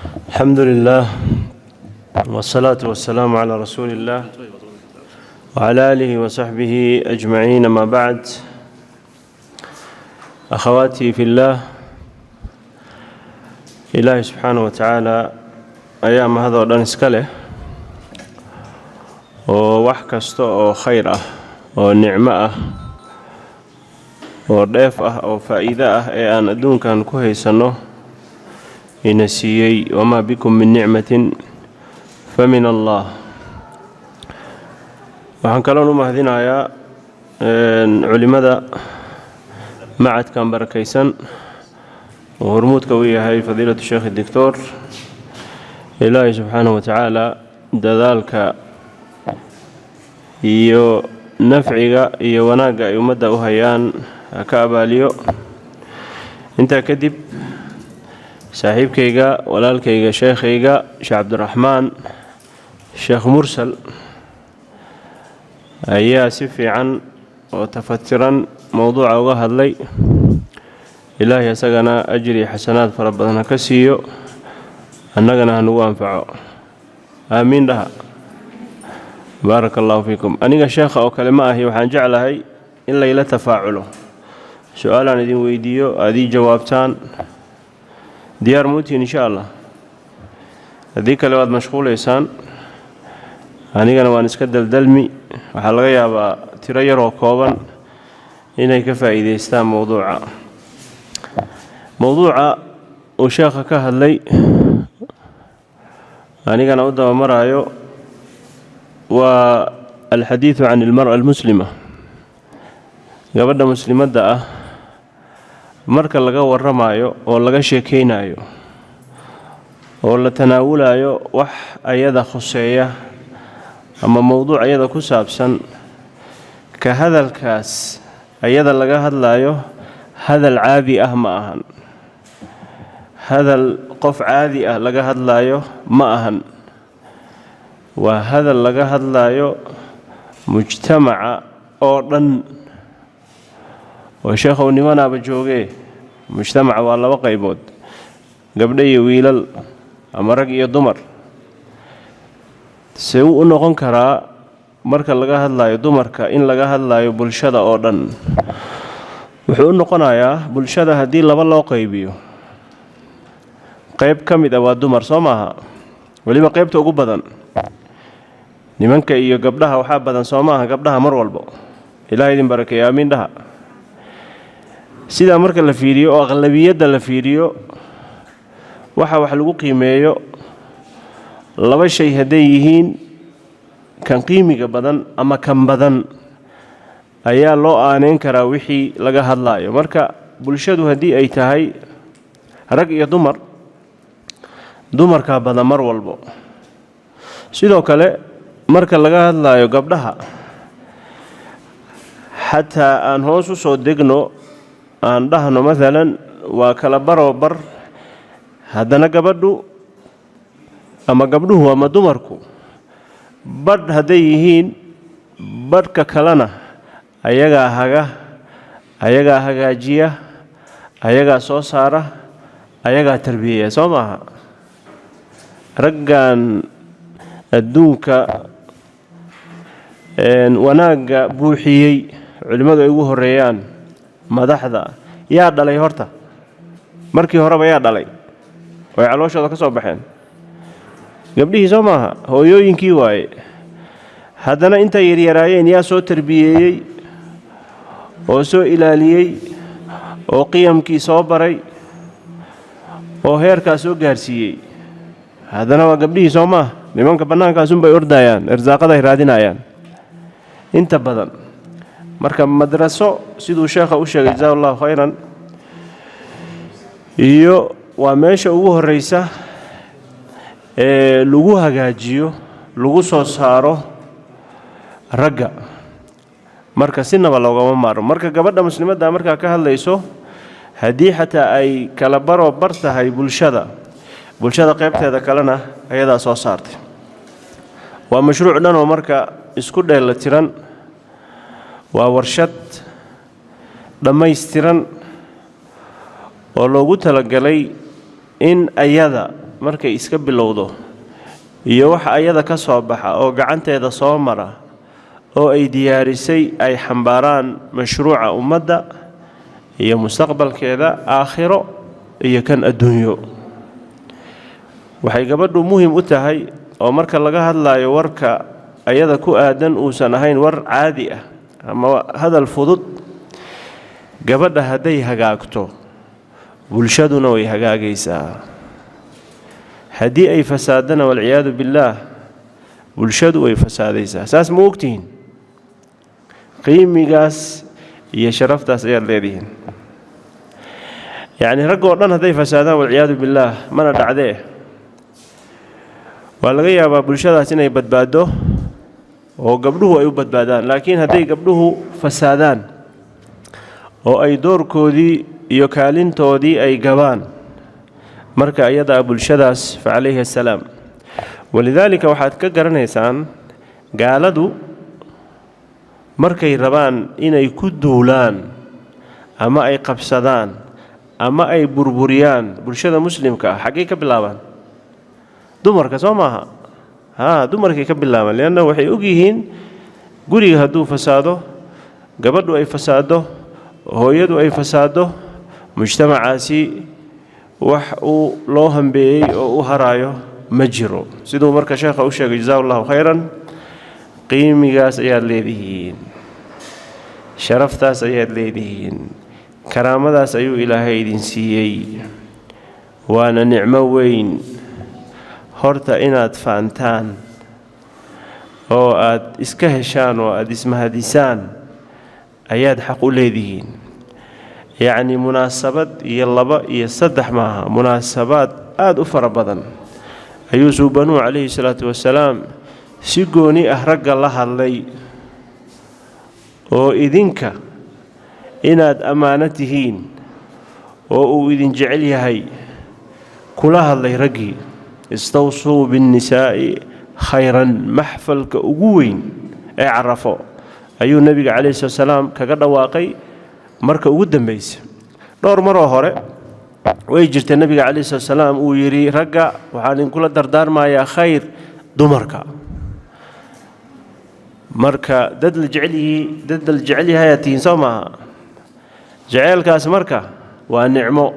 الحمد لله والصلاة والسلام على رسول الله وعلى آله وصحبه أجمعين، ما بعد. أخواتي في الله، Ilaahay subxaana wa tacaala ayaa mahadoo dhan iska leh, oo wax kasta oo khayr ah oo nicmo ah oo dheef ah oo faa'iido ah ee aan adduunkan ku haysanno ina siiyey. وما بكم من نعمة فمن الله. Waxaan kaloon u mahadinayaa culimmada macadkan barakaysan oo hormuudka u yahay fadiilatu sheekh doctor. Ilaahay subxaanahu wa tacaala dadaalka iyo nafciga iyo wanaagga ay ummadda u hayaan ha ka abaaliyo. Intaa kadib, saaxiibkayga, walaalkayga, sheekhayga, Sheekh Cabdiraxmaan Sheekh Mursal ayaa si fiican oo tafatiran mowduuca uga hadlay. Ilaahay isagana ajri iyo xasanaad fara badan ha ka siiyo, annagana ha nagu anfaco. Aamiin dhaha. Baaraka allahu fiikum. Aniga sheekha oo kale ma ahi. Waxaan jeclahay in layla tafaaculo, su-aalaan idin weydiiyo, aad ii jawaabtaan. Diyaar muutiin? Insha Allah. Haddii kale waad mashquulaysaan, anigana waan iska daldalmi. Waxaa laga yaabaa tiro yaroo kooban inay ka faa'iidaystaan mowduuca. Mowduuca uu sheekha ka hadlay, anigana u dabamaraayo, waa الحديث عن المرأة المسلمة. Gabadha muslimadda ah marka laga waramayo oo laga sheekaynayo oo la tanaawulayo wax ayada khuseeya ama mowduuc ayada ku saabsan, ka hadalkaas ayada laga hadlayo hadal caadi ah ma ahan. Hadal qof caadi ah laga hadlaayo ma ahan. Waa hadal laga hadlaayo mujtamaca oo dhan. Oo sheekhow, nimanaaba joogee, mujtamaca waa laba qaybood, gabdho iyo wiilal ama rag iyo dumar. See uu u noqon karaa marka laga hadlayo dumarka in laga hadlayo bulshada oo dhan? Wuxuu u noqonayaa, bulshada haddii laba loo qaybiyo, qayb ka mid ah waa dumar, soo maaha? Weliba qaybta ugu badan nimanka iyo gabdhaha waxaa badan, soo maaha, gabdhaha mar walbo? Ilaah idin barakeeyo. Aamiin dhaha. Sidaa marka la fiiriyo oo aqlabiyadda la fiiriyo, waxa wax lagu qiimeeyo laba shay hadday yihiin, kan qiimiga badan ama kan badan ayaa loo aaneyn karaa wixii laga hadlaayo. Marka bulshadu haddii ay tahay rag iyo dumar, dumarkaa badan mar walbo. Sidoo kale, marka laga hadlaayo gabdhaha, xataa aan hoos u soo degno, aan dhahno maalan waa kala baroo bar, haddana gabadhu ama gabdhuhu ama dumarku badh hadday yihiin, badhka kalena ayagaa haga, ayagaa hagaajiya, ayagaa soo saara, ayagaa tarbiyeeya, soo maaha? Raggan adduunka wanaagga buuxiyey, culimmadu ay ugu horreeyaan, madaxda, yaa dhalay horta? Markii horeba yaa dhalay oo ay calooshooda ka soo baxeen? Gabdhihii, soo maaha? Hooyooyinkii waaye. Haddana intay yaryaraayeen yaa soo tarbiyeeyey oo soo ilaaliyey oo qiyamkii soo baray oo heerkaa soo gaarsiiyey? Haddana waa gabdhihii, soo maaha? Nimanka bannaankaasunbay ordayaan, irsaaqaday raadinayaan inta badan. Marka madraso, siduu sheekha u sheegay, جزاه الله خيرا, iyo waa meesha ugu horreysa ee lagu hagaajiyo, lagu soo saaro ragga. Marka sinaba loogama maarmo. Marka gabadha muslimadda markaa ka hadlayso, haddii xataa ay kala baroo bar tahay bulshada, bulshada qaybteeda kalena ayadaa soo saartay. Waa mashruuc dhan oo marka isku dheella tiran, waa warshad dhammaystiran oo loogu talagalay in ayada Markay iska bilowdo iyo waxa ayada ka soo baxa oo gacanteeda soo mara oo ay diyaarisay ay xambaaraan mashruuca ummadda iyo mustaqbalkeeda aakhiro iyo kan adduunyo. Waxay gabadhu muhim u tahay oo marka laga hadlayo warka ayada ku aadan uusan ahayn war caadi ah ama hadal fudud. Gabadha hadday hagaagto, bulshaduna way hagaagaysaa. Haddii ay fasaadana, walciyaadu billaah, bulshadu way fasaadaysaa. Saas ma ogtihiin? Qiimigaas iyo sharaftaas ayaad leedihiin. Yacnii raggoo dhan hadday fasaadaan, walciyaadu billaah, mana dhacdee, waa laga yaabaa bulshadaas inay badbaaddo oo gabdhuhu ay u badbaadaan. Laakiin hadday gabdhuhu fasaadaan oo ay doorkoodii iyo kaalintoodii ay gabaan, marka iyadaa bulshadaas fa calayhi assalaam. Walidaalika waxaad ka garanaysaan gaaladu markay rabaan inay ku duulaan ama ay qabsadaan ama ay burburiyaan bulshada muslimka ah, xaggay ka bilaabaan? Dumarka, soo maaha? Haa, dumarkay ka bilaabaan, lianna waxay ogyihiin guriga hadduu fasaado, gabadhu ay fasaado, hooyadu ay fasaado, mujtamacaasi wax uu loo hambeeyey oo u haraayo ma jiro. Siduu marka sheekha u sheegay, jazaa allahu khayran, qiimigaas ayaad leedihiin, sharaftaas ayaad leedihiin, karaamadaas ayuu Ilaahay idin siiyey, waana nicmo weyn. Horta inaad faantaan oo aad iska heshaan oo aada ismahadisaan ayaad xaq u leedihiin. Yacnii munaasabad iyo laba iyo saddex maaha, munaasabaad aada u fara badan ayuu Suubanuhu calayhi salaatu wasalaam si gooni ah ragga la hadlay oo idinka inaad ammaano tihiin oo uu idin jecel yahay kula hadlay raggii. Istawsuu binnisaa'i khayran. Maxfalka ugu weyn ee Carafo ayuu Nebiga calayhi salatu salaam kaga dhawaaqay marka ugu dambaysa. Dhowr maroo hore way jirtay Nebiga calayhi salatu salaam uu yidhi: "Ragga, waxaan idinkula dardaarmayaa khayr dumarka." Marka dad la jecel yihii, dad la jecel yahayaa tihiin, soo maaha? Jaceylkaas marka waa nicmo,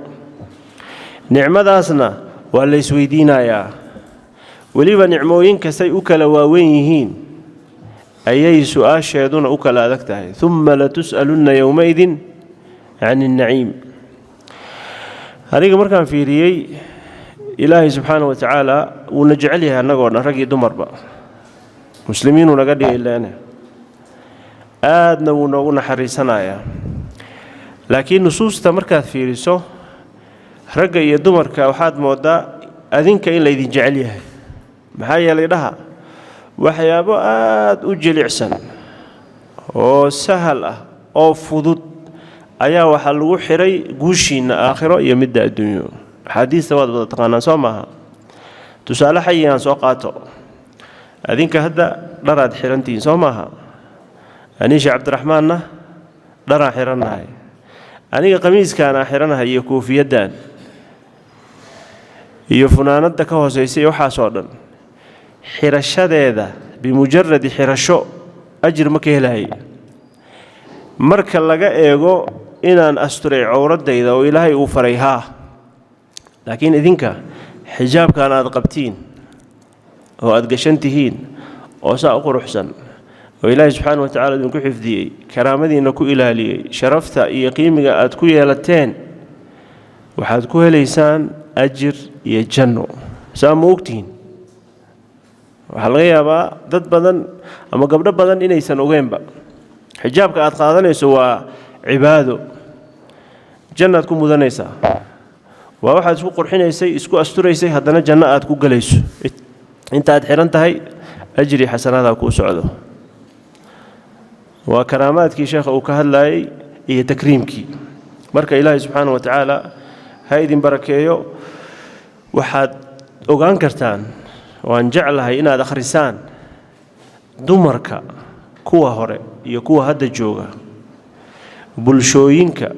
nicmadaasna waa la isweydiinayaa. Weliba nicmooyinka say u kala waaweyn yihiin ayay su-aasheeduna u kala adag tahay. Uma latus'alunna yowmaidin can innaciim. Aniga markaan fiiriyey, Ilaahay subxaana wa tacaala wuuna jecel yahay annagoo dhan, rag iyo dumarba, muslimiinuu naga dhigay leene, aadna wuu noogu naxariisanayaa. Laakiin nusuusta markaad fiiriso ragga iyo dumarka, waxaad mooddaa adinka in laydin jecel yahay. Maxaa yeelay, dhaha, waxyaabo aada u jilicsan oo sahal ah oo fudud ayaa waxaa lagu xiray guushiinna aakhiro iyo midda adduunyo. Axaadiista waad wada taqaanaan, soo maaha? Tusaale xayi aan soo qaato. Adinka hadda dharaad xihantihiin, soo maaha? Aniisha Cabdiraxmaanna dharaan xihannahay. Aniga qamiiskaan aan xihanahay iyo koofiyaddan iyo funaanadda ka hoosaysa iyo waxaasoo dhan, xirashadeeda, bimujaradi xirasho, ajir ma ka helahaya marka laga eego inaan asturay cowraddayda oo Ilaahay uu faray? Haa. Laakiin idinka xijaabkan aad qabtiin oo aad gashan tihiin oo saa u quruxsan oo Ilaahay subxaana wa tacala idinku xifdiyey, karaamadiinna ku ilaaliyey, sharafta iyo qiimiga aad ku yeelateen, waxaad ku helaysaan ajir iyo janno. Saa ma ogtihiin? Waxaa laga yaabaa dad badan ama gabdho badan inaysan ogeynba xijaabka aad qaadanayso waa cibaado, jannaad ku mudanaysaa. Waa waxaad isku qurxinaysay, isku asturaysay, haddana janno aad ku gelayso. Inta aad xihan tahay ajri xasanaadaa kuu socdo. Waa karaamaadkii sheekha uu ka hadlayay iyo takriimkii. Marka Ilaahay subxaana wa tacaala ha idin barakeeyo. Waxaad ogaan kartaan, waan jeclahay inaad akhrisaan dumarka kuwa hore iyo kuwa hadda jooga, bulshooyinka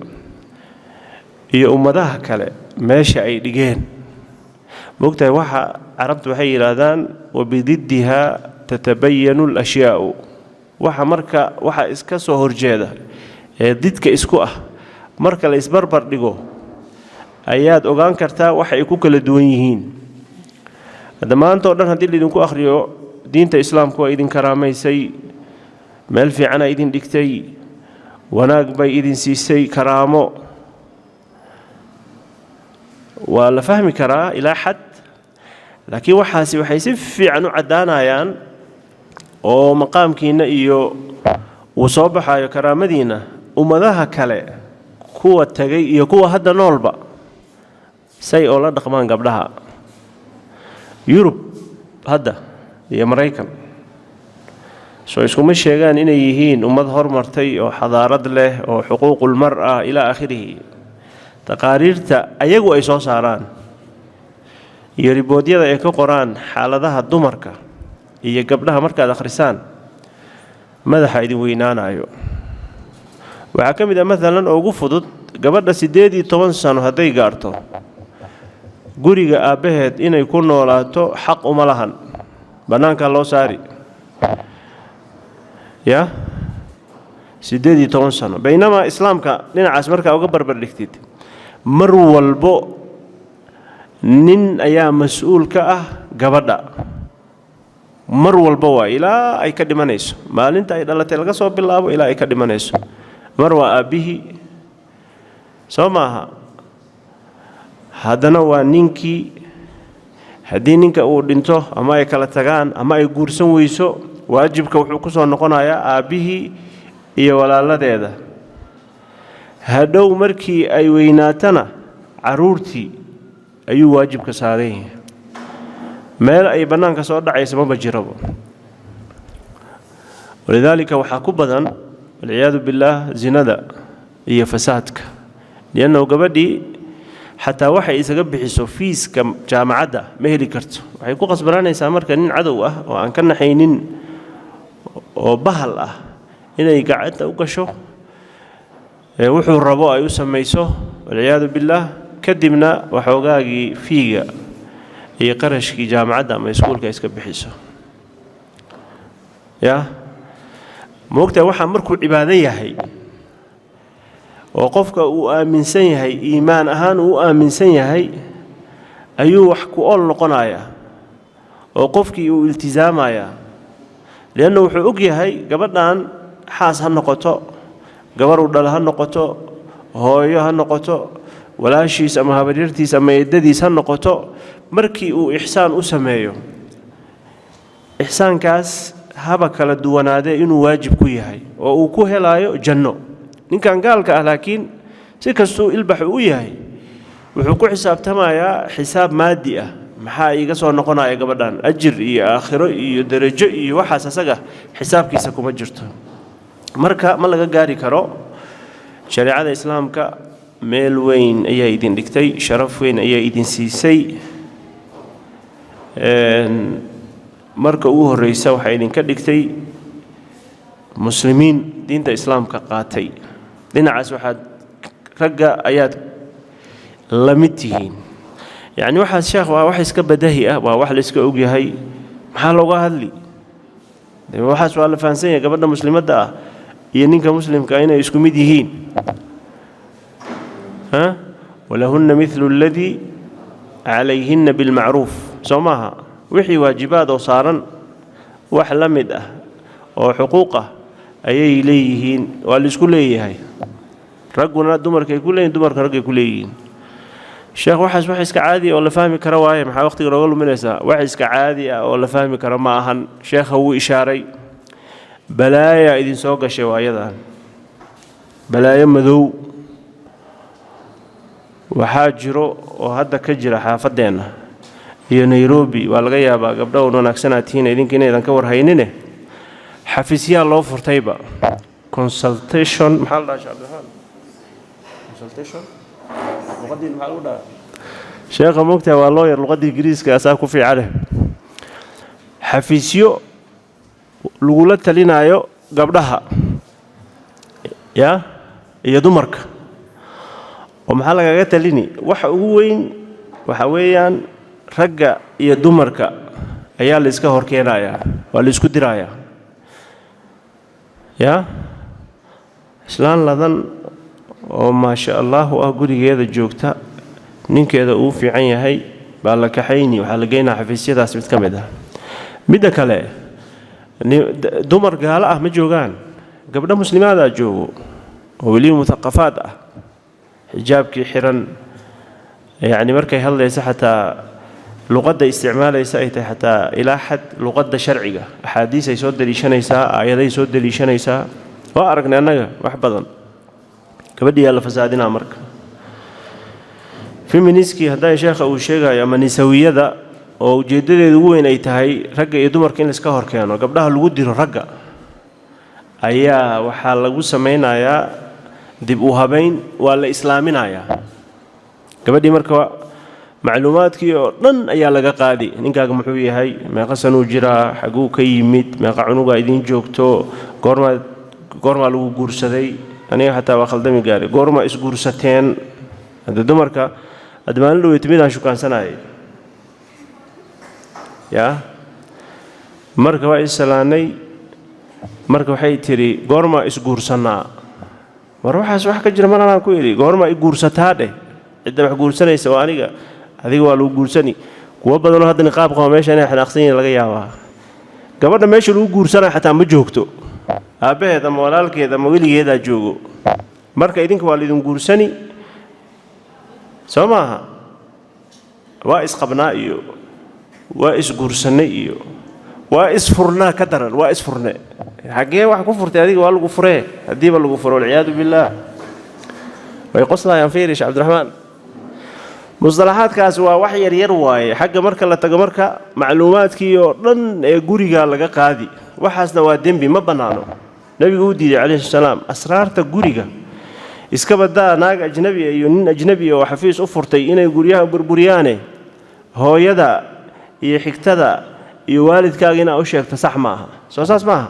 iyo ummadaha kale meesha ay dhigeen. Moogtahay, waxa Carabtu waxay yidhaahdaan "وبضدها تتبين الأشياء". Waxa marka waxa iska soo horjeeda ee didka isku ah marka la isbarbar dhigo ayaad ogaan kartaa waxa ay ku kala duwan yihiin. Hadda maanta oo dhan haddii laidinku akhriyo diinta Islaamku waa idin karaamaysay, meel fiicana idin dhigtay, wanaag bay idin siisay, karaamo, waa la fahmi karaa ilaa xad. Laakiin waxaasi waxay si fiican u caddaanayaan oo maqaamkiinna iyo uu soo baxayo karaamadiinna ummadaha kale, kuwa tegay iyo kuwa hadda noolba, say oo la dhaqmaan gabdhaha Yurub hadda iyo Maraykan. Soo iskuma sheegaan inay yihiin ummad hormartay oo xadaarad leh oo حقوق المرأة إلى آخره? Taqaariirta ayagu ay soo saaraan iyo riboodyada ay ka qoraan xaaladaha dumarka iyo gabdhaha markaad akhrisaan, madaxa idin weynaanayo. Waxaa ka mid ah maalan oo ugu fudud, gabadha 18 sano hadday gaarto, guriga aabbaheed inay ku noolaato xaq uma lahan, bannaankaa loo saari. Ya 18 sano, baynamaa Islaamka dhinacaas markaa uga barbar dhigtid, mar walbo nin ayaa mas-uul ka ah gabadha, mar walba, waa ilaa ay ka dhimanayso. Maalinta ay dhalatay laga soo bilaabo ilaa ay ka dhimanayso, mar waa aabbihii, soo maaha? Haddana waa ninkii. Haddii ninka uu dhinto ama ay kala tagaan ama ay guursan weyso, waajibka wuxuu ku soo noqonayaa aabbihii iyo walaaladeeda. Hadhow markii ay weynaatana, carruurtii ayuu waajibka saaran yahay. Meel ay bannaanka soo dhacaysa maba jirabo. ولذلك waxaa ku badan, والعياذ بالله, zinada iyo fasaadka, لأنه gabadhii xataa waxay isaga bixiso fiiska jaamacadda ma heli karto. Waxay ku qasbanaanaysaa marka nin cadow ah oo aan ka naxaynin oo bahal ah inay gacanta u gasho, wuxuu rabo ay u samayso, والعياذ بالله, kadibna waxoogaagii fiiga iyo qarashkii jaamacadda ama iskuulka iska bixiso. Ya moogtahay, waxaa markuu cibaado yahay oo qofka uu aaminsan yahay, iimaan ahaan uu u aaminsan yahay, ayuu wax ku ool noqonayaa oo qofkii uu iltisaamayaa, لأنه wuxuu og yahay gabadhan xaas ha noqoto, gabar uu dhal ha noqoto, hooyo ha noqoto, walaashiis ama habaryartiis ama eedadiis ha noqoto, markii uu ixsaan u sameeyo, ixsaankaas haba kala duwanaadee, inuu waajib ku yahay oo uu ku helaayo janno. Ninkan gaalka ah laakiin, si kastuu ilbax u yahay, wuxuu ku xisaabtamayaa xisaab maadi ah. Maxaa iiga soo noqonaya gabadhan, ajir iyo aakhiro iyo derajo iyo waxaas asaga xisaabkiisa kuma jirto. Marka ma laga gaari karo. Shareecada Islaamka meel weyn ayaa idin dhigtay, sharaf weyn ayaa idin siisay. Marka ugu horreysa waxaa idinka dhigtay Muslimiin diinta Islaamka qaatay. Dhinacaas waxaad ragga ayaad la mid tihiin. Yacni waxaas, sheekh, waa wax iska badahi ah, waa wax la iska ogyahay, maxaa looga hadli? De waxaas waa la fahansan yahay, gabadha Muslimadda ah iyo ninka Muslimka ah inay isku mid yihiin. ولهن مثل الذي عليهن بالمعروف, soo maaha? Wixii waajibaad oo saaran wax la mid ah oo xuquuq ah ayay leeyihiin. Waa la isku leeyahay, ragguna dumarkay ku leeyihin, dumarka raggay ku leeyihiin. Sheekh, waxaas wax iska caadi oo la fahmi karo waaye, maxaa waqtiga nooga luminaysaa? Wax iska caadi ah oo la fahmi karo ma ahan. Sheekha wuu ishaaray. Balaayaa idin soo gashay waayadan, balaayo madow waxaa jiro oo hadda ka jira xaafaddeenna iyo Nairobi. Waa laga yaabaa gabdho un wanaagsanaa tihiin idinka inaydan ka warhaynine. Xafiisyaal loo furtayba, consultation, maxaa la dhahaa, Sheekh Cabdiraxmaan? Consultation luqaddiin maxaa lagu dhahaa? Sheekha moogtahay waa loo yar, luqaddii Ingiriiska asaa ku fiicane. Xafiisyo lagula talinaayo gabdhaha ya iyo dumarka. Oo maxaa lagaga talini? Waxa ugu weyn waxa weeyaan Ragga iyo dumarka ayaa la iska horkeenayaa, waa la isku dirayaa. Yaa islaan ladan oo maasha allaahu ah, gurigeeda joogta, ninkeeda uu fiican yahay, baa la kaxayni, waxaa la geynaa xafiisyadaas mid ka mid ah. Midda kale, dumar gaalo ah ma joogaan, gabdho muslimaadaa joogo oo weliba muthaqafaad ah, xijaabkii xiran, yacni markay hadlaysa xataa luqadda isticmaalaysa ay tahay xataa ilaa xad luqadda sharciga, axaadiis ay soo daliishanaysaa, aayaday soo daliishanaysaa. Waa aragnay annaga wax badan. Gabadhiyaa la fasaadinaa. Marka feministkii hadday sheekha uu sheegayo ama nisawiyada oo ujeeddadeedu ugu weyn ay tahay ragga iyo dumarka in laiska horkeeno, gabdhaha lagu diro ragga, ayaa waxaa lagu samaynayaa dib u habayn, waa la islaaminayaa gabadhii. Marka macluumaadkii oo dhan ayaa laga qaadi: ninkaaga muxuu yahay, meeqa sanuu jiraa, xaguu ka yimid, meeqa cunugaa idiin joogto, goormaa goormaa lagu guursaday, aniga xataa waa khaldami gaaray, goormaa isguursateen. Hadda dumarka hadda maalin dhaweyta midaan shukaansanayay yaa, marka waa issalaanay, marka waxay tidhi, "Goormaa isguursannaa?" War waxaas wax ka jira malanaan ku idhi, "Goormaa i guursataa?" Dheh, cidda wax guursanaysa waa aniga, adiga waa lagu guursani. Kuwo badanoo hadda niqaab qaba meesha inay xanaaqsan yihiin laga yaabaa. Gabadha meesha lagu guursanaya xataa ma joogto, aabbaheed ama walaalkeed ama weligeedaa joogo. Marka idinka waa laydin guursani, soo maaha? Waa isqabnaa iyo waa isguursannay iyo waa isfurnaa ka daran. Waa isfurne, xaggee wax ku furtay adiga? Waa lagu furee haddiiba lagu furo, walciyaadu billaah. Way qoslayaan. Fiirish Cabdiraxmaan, musطalaxaadkaas waa wax yaryar waaye. Xagga marka la tago, marka macluumaadkii oo dhan ee guriga laga qaadi, waxaasna waa dembi, ma bannaano. Nebigu u diiday calayhi salaam asraarta guriga. Iska badaa naag ajnabi iyo nin ajnabi oo xafiis u furtay inay guryaha burburiyaane, hooyada iyo xigtada iyo waalidkaaga inaa u sheegto sax ma aha. Soo saas maaha?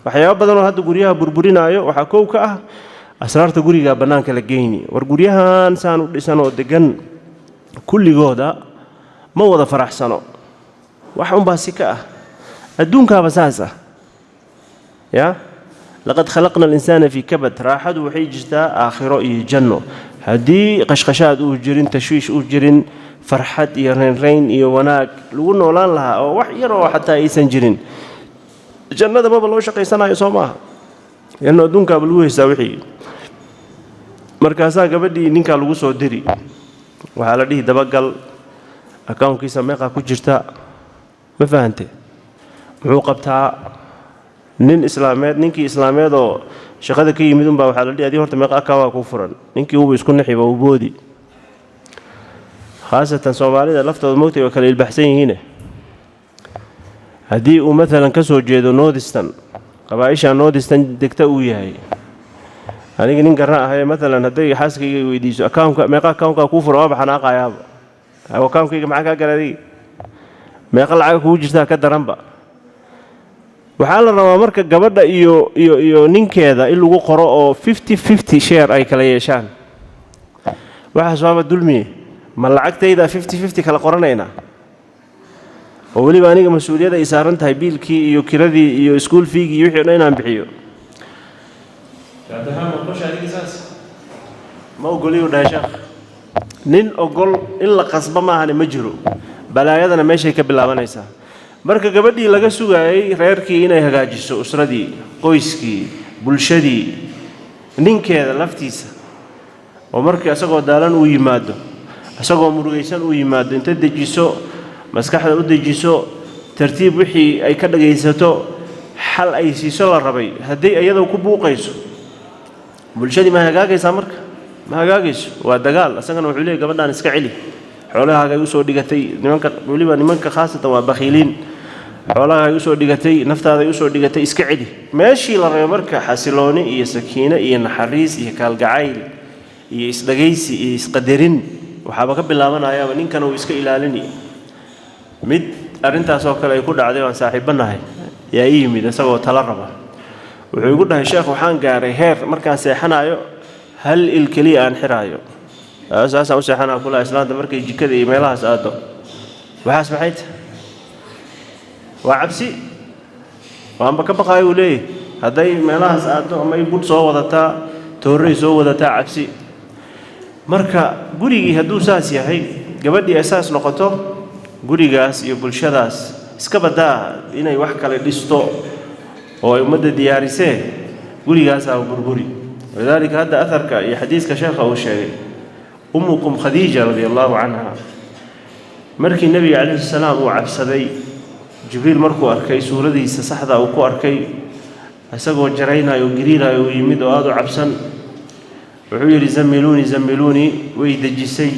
Waxyaabo badanoo hadda guryaha burburinaayo waxaa kow ka ah asraarta guriga bannaanka la geyni. War guryahan saan u dhisan oo degan kulligooda ma wada faraxsano, wax unbaa si ka ah. Adduunkaaba saas ah. Ya laqad khalaqna alinsaana fii kabad. Raaxadu waxay jirtaa aakhiro iyo janno. Haddii qashqashaad uu jirin, tashwiish uu jirin, farxad iyo raynrayn iyo wanaag lagu noolaan lahaa oo wax yar oo xataa aysan jirin, jannada maba loo shaqaysanayo, soo maaha? Leanno adduunkaaba lagu haystaa wixii. Markaasaa gabadhii ninkaa lagu soo diri, waxaa la dhihi, "Dabagal accountkiisa, meeqaa ku jirta, ma fahante, muxuu qabtaa?" Nin islaameed, ninkii islaameed oo shaqada ka yimid unbaa waxaa la dhihi, "Adii horta meeqa account kuu furan?" Ninkii uuba isku naxiba, uu boodi. Khaasatan Soomaalida laftooda moogtay waa kala ilbaxsan yihiine. Haddii uu maalan ka soo jeedo northeastern, qabaa-isha northeastern degta uu yahay, aniga nin garna ahay maalan, hadday xaaskayga weydiiso accountka, "Meeqa accountkaa kuu furan?" Waaba xanaaqayaaba. "Accountkayga maxaa kaa gala adiga? Meeqa lacaga kugu jirtaa?" Ka daranba waxaa la rabaa marka gabadha iyo ninkeeda in lagu qoro oo 50-50 share ay kala yeeshaan. Waxaas waaba dulmiye. Ma lacagtayda 50-50 kala qoranaynaa, oo weliba aniga mas-uuliyad ay saaran tahay, biilkii iyo kiradii iyo school feegii iyo wixii o dhan inaan bixiyo? Cabdiraxmaan, maqosha adiga saas ma ogoliyu dhahay sheekh. Nin ogol in la qasbo maahane ma jiro. Balaayadana meeshay ka bilaabanaysaa. Marka gabadhii laga sugaayay reerkii inay hagaajiso, usradii, qoyskii, bulshadii, ninkeeda laftiisa oo markii isagoo daalan uu yimaado, isagoo murugaysan uu yimaado, inta dejiso, maskaxda u dejiso, tartiib wixii ay ka dhagaysato, xal ay siiso la rabay, haddii iyadoo ku buuqayso, bulshadii ma hagaagaysaa? Marka ma hagaagayso, waa dagaal. Isagana wuxuu leeyay, "Gabadhaan iska celi, xoolahaagay usoo dhigatay." Nimanka, weliba nimanka khaasatan, waa bakhiiliin. "Xoolahaagay usoo dhigatay, naftaaday usoo dhigatay, iska celi." Meeshii la rabay marka xasilooni iyo sakiine iyo naxariis iyo kaalgacayl iyo isdhagaysi iyo isqadarin, waxaaba ka bilaabanayaaba ninkana uu iska ilaalini. Mid arrintaas oo kale ay ku dhacday waan saaxiibbo nahay yaa ii yimid isagoo talo raba. Wuxuu igu dhahay, "Sheekh, waxaan gaaray heer markaan seexanayo hal il keliya aan xiraayo, saasaan u seexanaa kulaha. Islaanta markay jikada iyo meelahaas aado Waxaas maxay tahay? Waa cabsi, waanba ka baqaayo, uu leeyahy. Hadday meelahaas aaddo ama ay budh soo wadataa, toorray soo wadataa, cabsi. Marka gurigii hadduu saas yahay, gabadhii ay saas noqoto, gurigaas iyo bulshadaas iska badaa inay wax kale dhisto oo ay ummadda diyaarisee, gurigaasaa burburi. Walidaalika hadda aharka iyo xadiiska sheekha uu sheegay, umukum Khadiija radia allahu canha, markii Nebiga calayhi salaam uu cabsaday, Jibriil markuu arkay suuradiisa saxda uu ku arkay, isagoo jaraynayo, gariirayo uu yimid oo aada u cabsan, wuxuu yidhi: "Zammiluunii, zammiluunii." Way dejisay.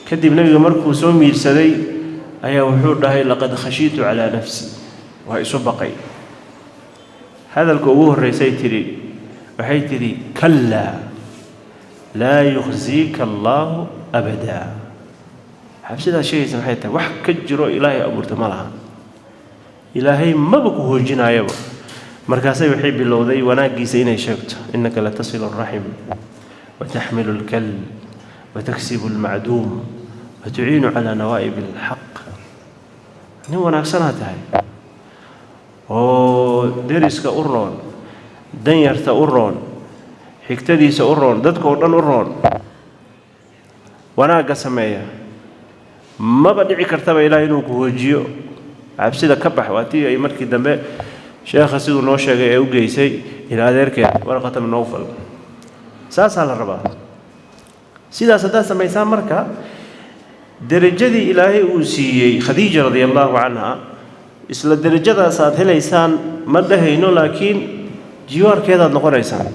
Kadib nebiga markuu soo miirsaday ayaa wuxuu dhahay: "Laqad khashiitu calaa nafsi." Waa isu baqay. Hadalka ugu horraysay tidhi waxay tidhi: "Kallaa, laa yukhziika allaahu abadaa." Xabsidaas sheegaysa maxay tahay? Wax ka jiro Ilaahay abuurta ma laha, Ilaahay maba ku hoojinaayaba. Markaasay waxay bilowday wanaaggiisa inay sheegto: "Innaka latasilu alraxim wataxmilu alkal wataksibu almacduum watuciinu calaa nawaa'ib alxaq. Nin wanaagsanaa tahay oo deriska u roon, danyarta u roon, xigtadiisa u roon, dadka oo dhan u roon, wanaagga sameeya. Maba dhici kartaba Ilaah inuu ku hoojiyo, cabsida ka bax. Waa tii ay markii dambe sheekha siduu noo sheegay ee u geysay in adeerkeed Waraqata bin Nowfal. Saasaa la rabaa. Sidaas haddaad samaysaan, marka derajadii Ilaahay uu siiyey Khadiija radia allahu canha, isla derajadaas aad helaysaan ma dhahayno, laakiin jiwaarkeedaad noqonaysaan.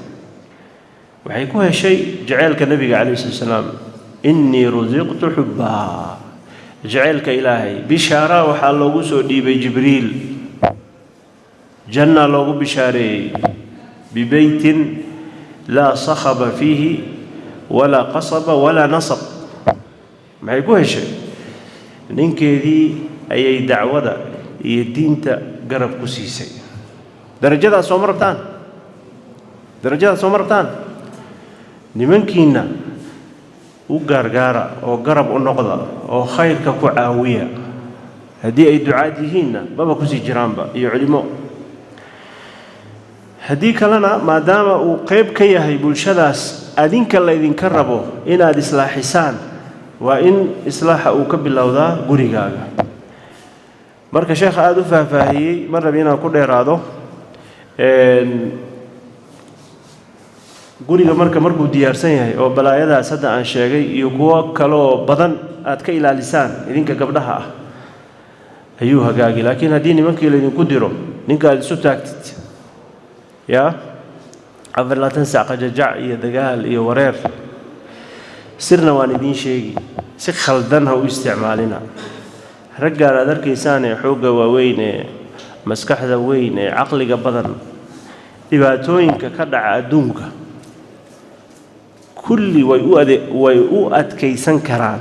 Waxay ku heshay jaceylka Nebiga calayhi salatu salaam. "Innii rusiqtu xubbaa", jaceylka Ilaahay. Bishaara waxaa loogu soo dhiibay Jibriil, janna loogu bishaareeyey, bibeytin laa sakhaba fiihi walaa qasaba walaa nasab. Maxay ku heshay? Ninkeedii ayay dacwada iyo diinta garab ku siisay. Darajadaas sooma rabtaan? Darajadaas sooma rabtaan? Nimankiinna u gaargaara oo garab u noqda oo khayrka ku caawiya. Haddii ay ducaad yihiinna maba kusii jiraanba iyo culimo. Haddii kalena, maadaama uu qayb ka yahay bulshadaas adinka laydinka rabo inaad islaaxisaan, waa in islaaxa uu ka bilowdaa gurigaaga. Marka sheekha aada u faahfaahiyey, ma rabi inaan ku dheeraado. Guriga marka markuu diyaarsan yahay oo balaayadaas hadda aan sheegay iyo kuwo kaleoo badan aad ka ilaalisaan idinka gabdhaha ah, ayuu hagaagi. Laakiin haddii nimankii laydinku diro, ninka aad isu taagtid yaa 24 sac qajajac iyo dagaal iyo wareer, sirna waan idiin sheegi: si khaldan ha u isticmaalina. Raggaan aad arkaysaan ee xoogga waaweyn, ee maskaxda weyn, ee caqliga badan, dhibaatooyinka ka dhaca adduunka kulli way u adkaysan karaan,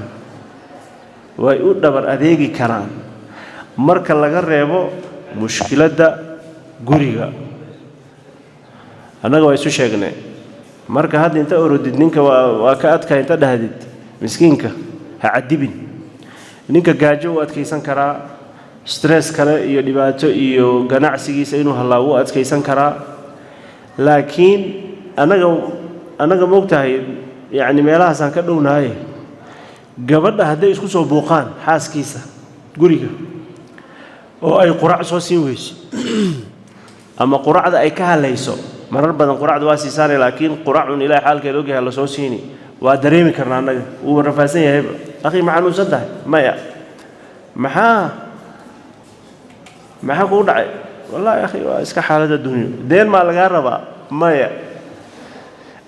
way u dhabar adeegi karaan, marka laga reebo mushkiladda guriga. Annaga waa isu sheegnay. Marka hadda inta orodid, ninka waa ka adkaa inta dhahdid, miskiinka ha cadibin. Ninka gaajo u adkaysan karaa, stress kale iyo dhibaato iyo ganacsigiisa inuu hallaa u adkaysan karaa. Laakiin annaga moogtahay, yacni meelahaasaan ka dhownahay. Gabadha hadday isku soo buuqaan xaaskiisa guriga oo ay qurac soo siin weyso ama quracda ay ka halayso, marar badan quracda waa siisaanay, laakiin quracun Ilahay xaalkeeda ogyahay la soo siini, waa dareemi karnaa annaga wuuba rafaadsan yahayba. "Akhi, ma xanuunsan tahay?" "Maya." Maxaa kugu dhacay?" "Wallahi akhi, waa iska xaalad adduunyo." "Deen maa lagaa rabaa?" "Maya."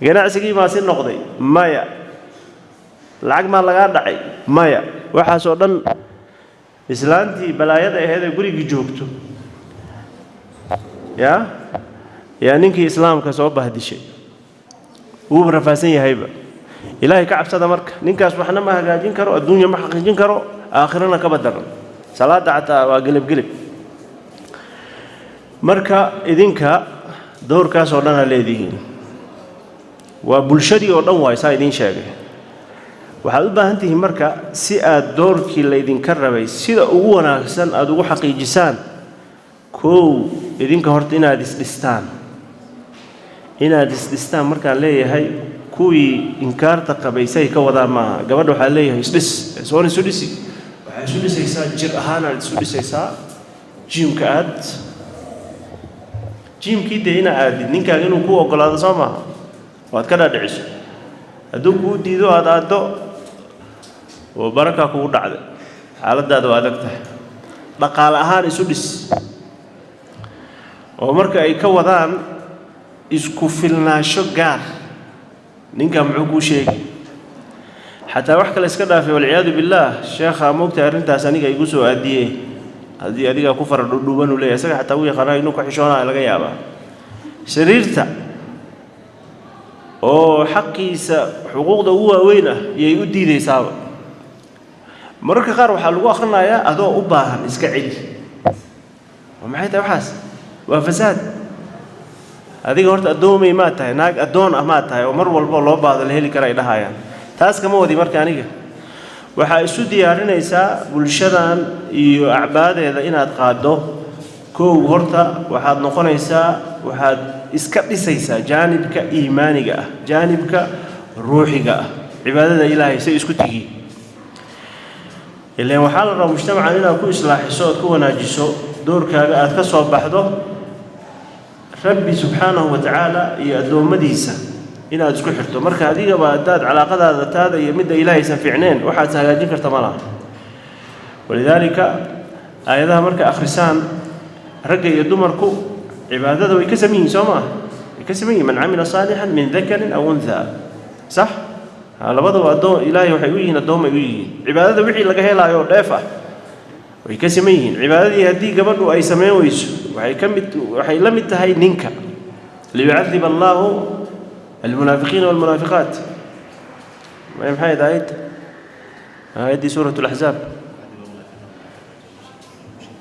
"Ganacsigii maa si noqday?" "Maya." "Lacag maa lagaa dhacay?" "Maya." Waxaasoo dhan islaantii balaayada ahayd ee gurigii joogto yaa yaa ninkii islaamka soo bahdishay, wuuba rafaadsan yahayba. Ilaahay ka cabsada. Marka ninkaas waxna ma hagaajin karo, adduunya ma xaqiijin karo, aakhirana kaba daran, salaadda xataa waa geleb geleb. Marka idinka dowrkaas oo dhan ha leedihiin. Waa bulshadii oo dhan waay saa idiin sheegay. Waxaad u baahan tihiin marka si aad doorkii laydinka rabay sida ugu wanaagsan aada ugu xaqiijisaan, kow, idinka horta inaad isdhistaan. Inaad isdhistaan markaan leeyahay, kuwii inkaarta qabay say ka wadaan maaha. Gabadha waxaa leeyahay isdhis, soon isu dhisi. Waxaa isu dhisaysaa jir ahaanaad isu dhisaysaa, gym-ka aad, gym-kii dee inaa aadid, ninkaaga inuu kuu ogolaado soo maaha, waad ka dhaadhiciso. Hadduu kuu diido aada aaddo oo barakaa kugu dhacday, xaaladaada waa adag tahay. Dhaqaale ahaan isu dhis, oo marka ay ka wadaan isku filnaansho gaar. Ninkaa muxuu kuu sheegi? Xataa wax kale iska dhaafay, walciyaadu billaah. Sheekha, moogtahay arrintaas aniga igu soo aadiye, haddii adigaa ku fara dhudhuuban uu leeyahy, isaga xataa u yaqaanaa inuu ka xishoonayo laga yaabaa. Sariirta oo xaqiisa xuquuqda ugu waaweyn ah yay u diidaysaaba. Mararka qaar waxaa lagu akhrinayaa adoo u baahan iska celi. Waa maxay tahay waxaas? Waa fasaad. Adiga horta addoomay maa tahay? Naag addoon ah maa tahay oo mar walbo loo baahdo la heli kara ay dhahayaan? Taas kama wadi. Marka aniga waxaa isu diyaarinaysaa bulshadan iyo acbaadeeda inaad qaaddo. Kow, horta waxaad noqonaysaa, waxaad iska dhisaysaa jaanibka iimaaniga ah, jaanibka ruuxiga ah, cibaadada Ilaahay say isku tigiin. Ilaan waxaa la rabaa mujtamacan inaad ku islaaxiso ood ku wanaajiso, doorkaaga aad ka soo baxdo, Rabbi subxaanahu wa tacaala iyo addoommadiisa inaad isku xirto. Marka adigaba haddaad calaaqadaada taada iyo midda Ilaahaysan fiicneen, waxaad hagaajin karta ma laha. Walidaalika aayadaha marka akhrisaan, ragga iyo dumarku cibaadada way ka saman yihiin, soo maa? Way ka saman yihin. من عمل صالحا من ذكر أو أنثى، sax? Labadaba addoon Ilaahay waxay u yihiin, addoomay u yihiin. Cibaadada wixii laga helaayo oo dheef ah way ka siman yihiin. Cibaadadii haddii gabadhu ay samayn weyso, waxay ka mid, waxay la mid tahay ninka. ليعذب الله المنافقين والمنافقات. Maxay ahayd aayadda? Aayaddii suurat Alaxzaab.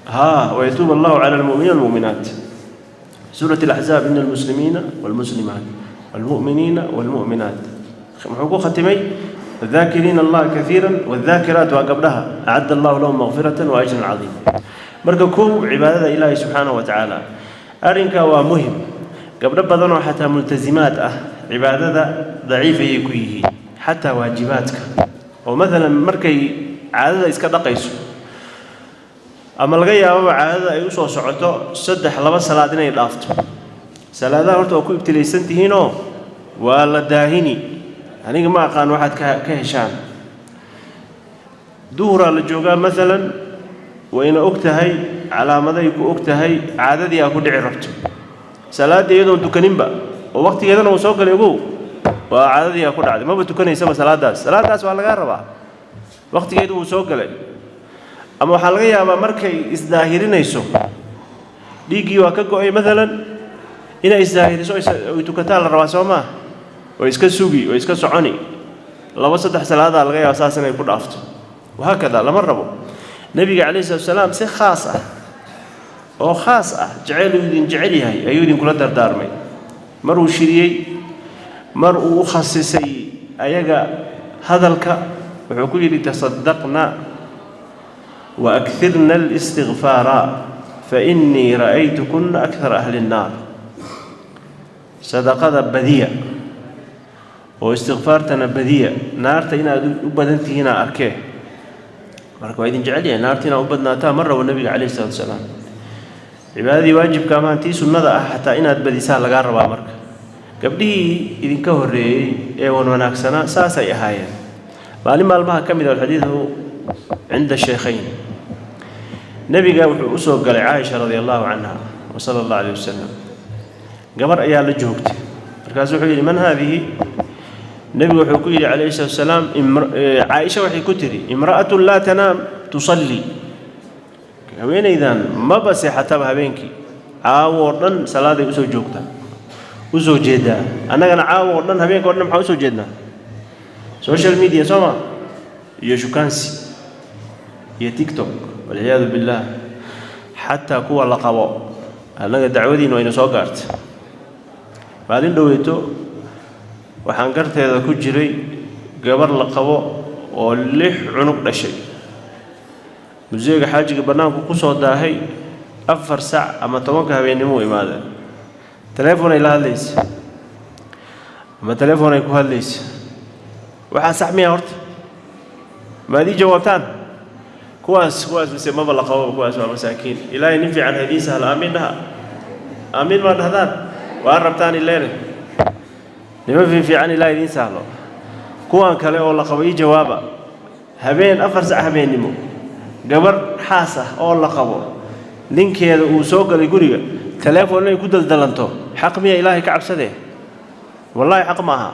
ها، ويتوب الله على المؤمنين والمؤمنات. سورة الأحزاب: إن المسلمين والمسلمات والمؤمنين والمؤمنات، muxuu ku khatimay? الذاكرين الله كثيرا والذاكرات، waa gabdhaha، أعد الله لهم مغفرة وأجرا عظيما. Marka kow, cibaadada Ilaahay subxaanahu wa tacaala, arrinkaa waa muhim. Gabdho badanoo xataa multasimaad ah cibaadada daciif ayay ku yihiin, xataa waajibaadka, oo maalan markay caadada iska dhaqayso ama laga yaababa caadada ay u soo socoto, saddex laba salaad inay dhaafto. Salaadaha horta waa ku ibtilaysan tihiinoo waa la daahini. Aniga ma aqaan waxaad ka heshaan. Duhuraa la joogaa maalan, wayna og tahay, calaamaday ku og tahay caadadii aa ku dhici rabto. Salaaddii iyadoon tukaninba oo waqtigeedana uu soo galay, ogow, waa caadadii aa ku dhacday, maba tukanaysaba salaaddaas. Salaaddaas waa lagaa rabaa, waqtigeedu wuu soo galay. Ama waxaa laga yaabaa markay isdaahirinayso, dhiiggii waa ka go'ay maalan, inay isdaahiriso oy tukataa la rabaa, soo maa? Way iska sugi, way iska soconi, laba saddex salaadaa laga yaaba saas inay ku dhaafto. Wahaakada lama rabo. Nebiga calayhi salatu wasalaam si khaas ah oo khaas ah jeceyl uu idin jecel yahay ayuu idinkula dardaarmay. Mar uu shiriyey, mar uu u khasisay ayaga hadalka, wuxuu ku yidhi: تصدقن وأكثرن الاستغفار فإني رأيتكن أكثر أهل النار. Sadaqada badiya oo istikfaartana badiya, naarta inaad u badan tihiinaa arkee. Marka waa idin jecel yahay, naarta inaad u badnaataa ma rabo Nebiga calayhi salatu wasalaam. Cibaadadii waajibka amahan, tii sunnada ah xataa inaad badisaa lagaa rabaa. Marka gabdhihii idinka horreeyey ee wan wanaagsanaa saasay ahaayeen. Maalin maalmaha ka mid a, الحديث عند الشيخين، nebiga wuxuu u soo galay Caaisha radia allahu canha وصلى الله عليه وسلم. Gabar ayaa la joogtay. Markaasuu wuxuu yidhi: من هذه؟ Nebigu wuxuu ku yidhi calayhi salatu wasalaam, Caaisha waxay ku tidhi: امرأة لا تنام تصلي. Haweenaydan maba seexataba habeenkii, caawo oo dhan salaaday usoo joogtaa, usoo jeedaa. Annagana caawo oo dhan, habeenka o dhan maxaa usoo jeednaa? Social media, soo ma? Iyo shukaansi iyo TikTok, والعياذ بالله. Xataa kuwa la qabo, annaga dacwadiina wayna soo gaartay. Maalin dhoweyto waxaan garteeda ku jiray gabar la qabo. Oo 6 cunug dhashay. Museega xaajiga bannaanku ku soo daahay, 4 sac ama 10-ka habeennimo u imaadeen. Teleefon ay la hadlaysa ama teleefon ay ku hadlaysa. Waxaa sax miya horta? Maad ii jawaabtaan? Kuwaas mise maba la qabo, kuwaas waa masaakiin. Ilaahay nin fiican hadiin sahla. Aamiin dhaha. Aamiin maa dhahdaan? Waa rabtaan ileene niman fiifiican Ilahay idiin sahlo. Kuwan kale oo la qabo, ii jawaaba. Habeen 4 sac habeennimo, gabar xaas ah oo la qabo, ninkeeda uu soo galay guriga, teleefon inay ku daldalanto xaq miya? Ilaahay ka cabsadee. Wallaahi xaq ma aha,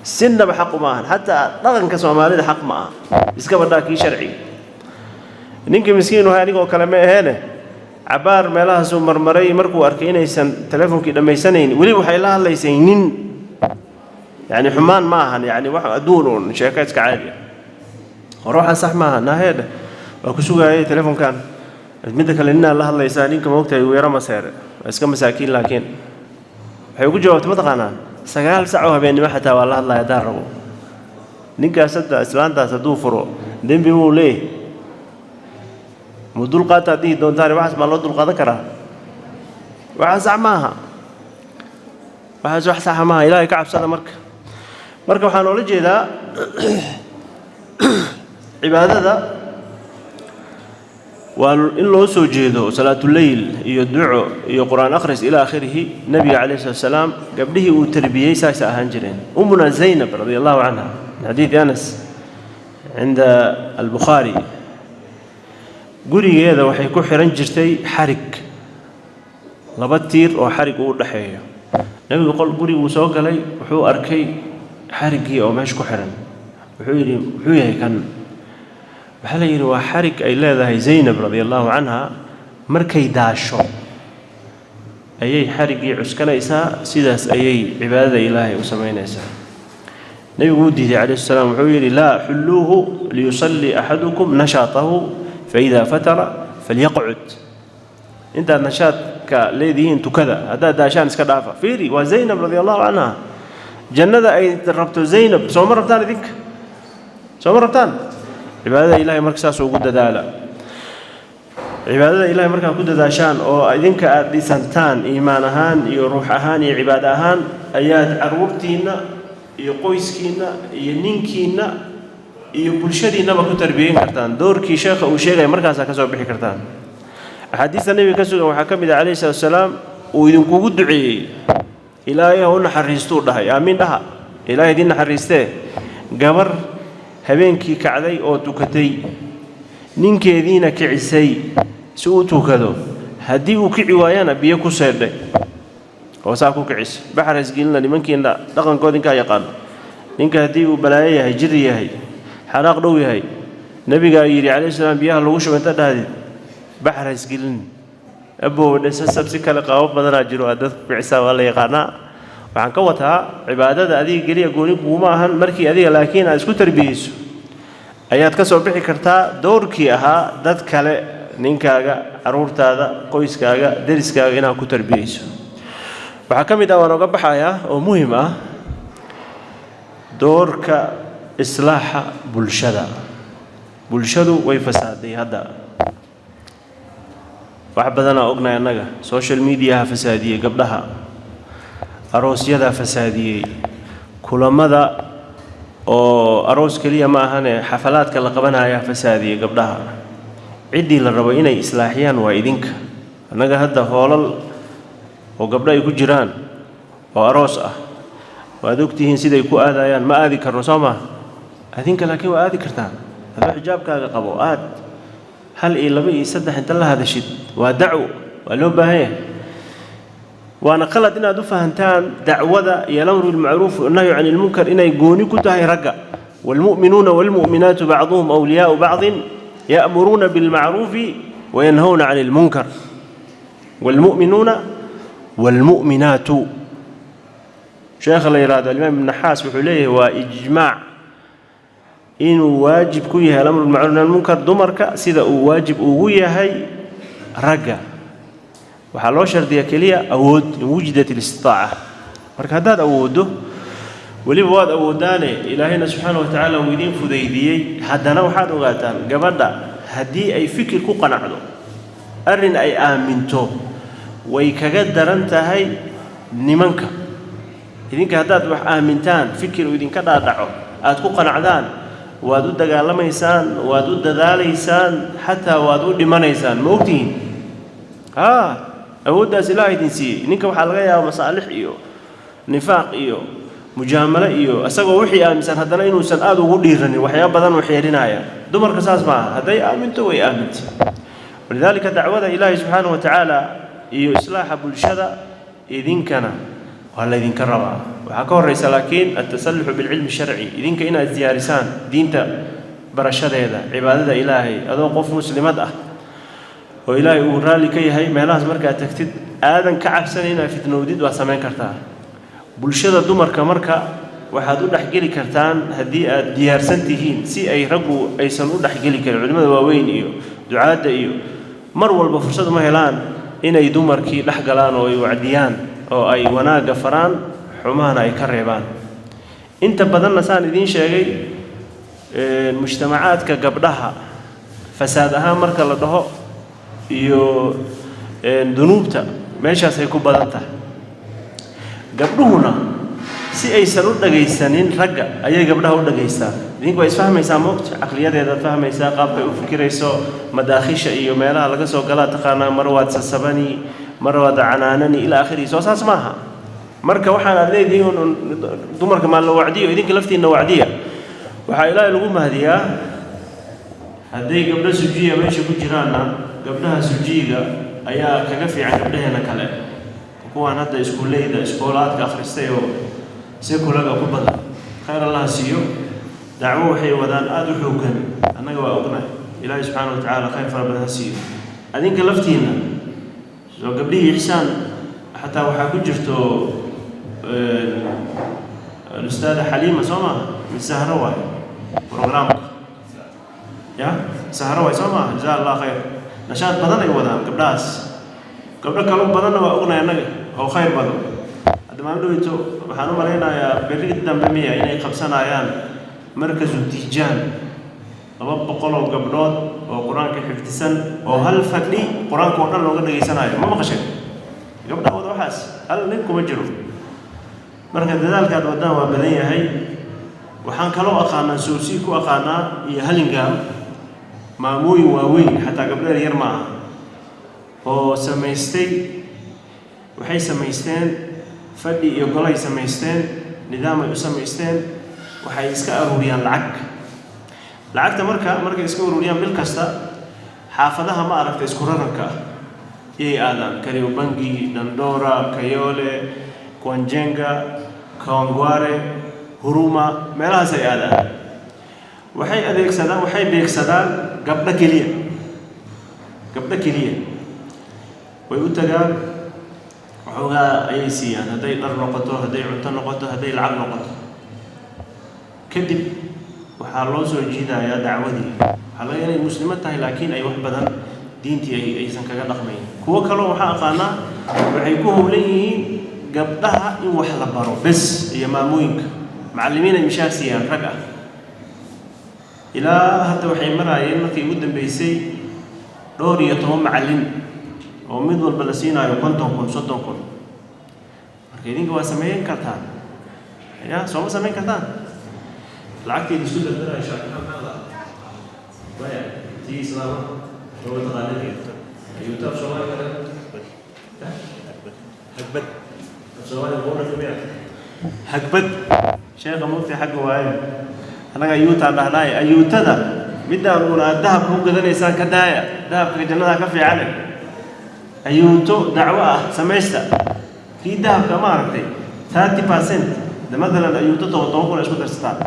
sinaba xaq uma ahan. Xataa dhaqanka Soomaalida xaq ma aha, iska badhaa kii sharciga. Ninkii miskiin wahay, anigoo kale ma aheene, cabbaar meelahaasuu marmaray. Markuu arkay inaysan teleefonkii dhammaysanayn, weli waxay la hadlaysay nin. Yacni xumaan ma ahan, yacni wax adduun uun, sheeko iska caadi ah. Hore waxaan sax maaha. Naaheedha, waa ku sugaayay teleefonkan. Midda kale, ninaa la hadlaysaa. Ninka ma ogtahay, weero maseere, waa iska masaakiin. Laakiin waxay ugu jawaabtay, ma taqaanaa? 9 sac oo habeennimo xataa waa la hadlaya haddaan rabo. Ninkaas hadda islaantaas hadduu furo, dembi muu leeyahy? Muu dulqaataad dhihi doontaan? Waxaas maa loo dulqaadan karaa? Waxaas sax maaha, waxaas wax saxa maaha. Ilaahay ka cabsada. Marka waxaan oola jeedaa, cibaadada waa in loo soo jeedo, salaatuleyl iyo duco iyo qur-aan akhris ilaa aakhirihi. Nebiga calayhi salatu wasalaam gabdhihii uu tarbiyey saasay ahaan jireen. Umuna Zaynab radia allahu canha, min xadiidi Anas cinda Albukhaari, gurigeeda waxay ku xiran jirtay xarig, laba tiir oo xarig uu u dhexeeyo. Nebigu qol guriguu soo galay, wuxuu arkay xariggii oo meesha ku xiran. Wuxuu yidhi, "Muxuu yahay kan?" Waxaa la yidhi, "Waa xarig ay leedahay Zaynab radia allahu canha. Markay daasho ayay xariggii cuskanaysaa, sidaas ayay cibaadada Ilaahay u samaynaysaa." Nebigu wuu diiday calayhi salaam. Wuxuu yidhi, "Laa, xulluuhu liyusallii axadukum nashaatahu, faida fatara falyaqcud. Intaad nashaadka leedihiin tukada, haddaad daashaan iska dhaafa." Fiiri, waa Zaynab radia allahu canha. Jannada ay rabto Zaynab sooma rabtaan idinka? Sooma rabtaan? Cibaadada Ilahay marka saas ugu dadaala. Cibaadada Ilahay markaa ku dadaashaan oo idinka aada dhisantaan iimaan ahaan iyo ruux ahaan iyo cibaado ahaan, ayaad carruurtiinna iyo qoyskiinna iyo ninkiinna iyo bulshadiinnaba ku tarbiyeyn kartaan. Doorkii sheekha uu sheegaya markaasaa ka soo bixi kartaan. Axaadiista Nebiga ka sugan waxaa ka mid ah, calayhi salatu wasalaam, uu idinkugu duceeyey, Ilaahay ha u naxariistuu dhahay. Aamiin dhaha. Ilaahay idin naxariistee. Gabar habeenkii kacday oo tukatay, ninkeediina kicisay si uu tukado, haddii uu kici waayana biyo ku seedhay oo saa ku kicisa. Baxar isgelina. Nimankiina dhaqankood inkaa yaqaano, ninka haddii uu balaayo yahay, jiri yahay, xanaaq dhow yahay, nebigaa yidhi calayhi salaam, biyaha lagu shuba inta dhahdid, baxar isgelin. Abow dhesasab si kale qaabo badanaa jiro aad dadka kicisaa, waa la yaqaanaa. Waxaan ka wataa, cibaadada adiga keliya gooni kuuma ahan. Markii adiga laakiin aad isku tarbiyeyso, ayaad ka soo bixi kartaa doorkii ahaa dad kale, ninkaaga, carruurtaada, qoyskaaga, deriskaaga inaad ku tarbiyeyso. Waxaa ka mid ah, waan oga baxayaa, oo muhim ah, doorka islaaxa bulshada. Bulshadu way fasaaday hadda, wax badanaa ognahay annaga. Social mediaha fasaadiyey gabdhaha, aroosyadaa fasaadiyey, kulamada oo aroos keliya ma ahane, xafalaadka la qabanayaa fasaadiyey gabdhaha. Ciddii la rabo inay islaaxiyaan waa idinka. Annaga hadda hoolal oo gabdho ay ku jiraan oo aroos ah, waad ogtihiin siday ku aadayaan, ma aadi karno, soo maa? Adinka laakiin waa aadi kartaan. Adoo xijaabkaaga qabo aad hal iyo laba iyo saddex inta la hadashid, waa dacwo, waa loo baahan yahay. Waana qalad inaad u fahantaan dacwada iyo alamru bilmacruuf wannahyu can ilmunkar inay gooni ku tahay ragga. Waalmu'minuuna waalmu'minaatu bacduhum awliyaa'u bacdin, ya'muruuna bilmacruufi wayanhawna can ilmunkar. Waalmu'minuuna waalmu'minaatu, sheekha la yidhahdo alimaam Ibn Naxaas wuxuu leeyahay, waa ijmaac inuu waajib ku yahay alamru bilmacruuf nahy munkar dumarka sida uu waajib ugu yahay ragga. Waxaa loo shardiyaa keliya awood, in wujidat alistitaaca. Marka haddaad awooddo Weliba waad awoodaane, Ilaahayna subxaana wa tacaala uu idiin fudaydiyey. Haddana waxaad ogaataan, gabadha haddii ay fikir ku qanacdo, arrin ay aaminto, way kaga daran tahay nimanka. Idinka haddaad wax aamintaan, fikir uu idinka dhaadhaco, aad ku qanacdaan, waad u dagaalamaysaan, waad u dadaalaysaan, xataa waad u dhimanaysaan. Ma ogtihiin? Haa, awooddaas Ilaah idin siiyey. Ninka waxaa laga yaabaa masaalix iyo nifaaq iyo mujaamalo iyo isagoo wixii aaminsan haddana inuusan aada ugu dhiiranin, waxyaaba badan uu xeerinaya. Dumarka saas maaha, hadday aaminto way aamintay. Walidaalika dacwada Ilaahay subxaanahu wa tacaala iyo islaaxa bulshada idinkana waa laydinka rabaa. Waxaa ka horraysa laakiin altasalluxu bilcilmi sharci, idinka inaad diyaarisaan diinta barashadeeda, cibaadada Ilaahay, adoo qof muslimad ah oo Ilaahay uu raalli ka yahay. Meelahaas markaad tagtid, aadan ka cabsanay inaad fitnowdid, waad samayn kartaa. Bulshada dumarka marka waxaad u dhexgeli kartaan haddii aad diyaarsan tihiin, si ay raggu aysan u dhexgeli karin. Culimmada waaweyn iyo ducaadda iyo mar walba fursad uma helaan inay dumarkii dhex galaan oo ay wacdiyaan oo ay wanaagga faraan, xumahana ay ka reebaan. Inta badanna, saan idiin sheegay, mujtamacaadka gabdhaha fasaad ahaan marka la dhaho iyo dunuubta meeshaasay ku badan tahay. Gabdhuhuna si aysan u dhagaysanin ragga ayay gabdhaha u dhagaystaan. Idinku waa isfahmaysaa, moogta, caqliyadeedaad fahmaysaa, qaabkay u fikirayso, madaakhisha iyo meelaha laga soo galaa taqaanaa. Mar waad sasabani, mar waad canaanani, ilaa akhirihi. Soo saas maaha? Marka waxaan aad leedihiin dumarka maan la wacdiyo, idinka laftiinna wacdiya. Waxaa Ilaahay lagu mahadiyaa, hadday gabdho sujiya meesha ku jiraanna, gabdhaha sujiyiga ayaa kaga fiican gabdhaheena kale, kuwaan hadda iskuulleyda, iskoolaadka akhristay oo sekulaga ku badan. Khayr Allaha siiyo, dacwo waxay wadaan aada u xooggan, annaga waa ognahay. Ilaahay subxaana wa tacaala khayr fara badan ha siiyo. Adinka laftiinna soo gabdhihii Ixsaan xataa waxaa ku jirto alustaada Xaliima, soo maaha? Mise Sahro waay programka ya Sahro waay, soo maaha? Jazaa Allah khayr. Nashaad badan ay wadaan gabdhahaas. Gabdho kalo badanna waa ognahay annaga oo khayr badan. Hadda maalin dhoweyto waxaan u malaynayaa berri dambe miya inay qabsanayaan markasu Tiijaan, 200 oo gabdhood oo Qur-aanka xifdisan oo hal fadhi Qur-aanka oo dhan looga dhageysanayo. Ma maqasheen? Gabdhaha wada waxaas, hal nin kuma jiro. Marka dadaalkaad waddaan waa badan yahay. Waxaan kaloo aqaanaa, soosii ku aqaanaa iyo Halingaam, maamooyin waaweyn, xataa gabdho yar yar ma aha, oo samaystay, waxay samaysteen fadhi iyo golay samaysteen, nidaamay u samaysteen. Waxay iska aruuriyaan lacag. Lacagta marka markay iska ururiyaan, bil kasta xaafadaha, ma aragta, isku rararka ah yay aadaan: Kariobangi, Dandora, Kayole, Kwanjenga, Kawangware, Huruma, meelahaas ay aadaan. Waxay adeegsadaan, waxay beegsadaan gabdho keliya. Gabdho keliya way u tagaan, waxoogaa ayay siiyaan, hadday dhar noqoto, hadday cunto noqoto, hadday lacag noqoto. Kadib waxaa loo soo jiidayaa dacwadii. Waxaa laga inay muslimo tahay, laakiin ay wax badan diintii ay aysan kaga dhaqmayn. Kuwo kaloo waxaa aqaanaa waxay ku howlan yihiin gabdhaha in wax la baro bes iyo maamooyinka, macallimiin ay mishaar siiyaan rag ah. Ilaa hadda waxay maraayeen markii ugu dambeysay dhowr iyo toban macallin oo mid walba la siinaayo 50,000, 30,000. Marka idinka waa sameyn kartaan ya, sooma samayn kartaan? Lacagteeda isku dardarayo shaakina maxaa la maya tii islaama oo taqaanadii ayuu af Soomaali kale hagbad, af Soomaali qowra miya hagbad? Sheekha mugti xagga waaye, annaga ayuutaan dhahnaaye. Ayuutada midaan uuna aad dahabka ku gadanaysaan ka daaya, dahabka jannada ka fiicane. Ayuuto dacwo ah samaysta. Kii dahabka, ma aragtay, 30%. De matalan ayuuto toban toban kun isku darsataan,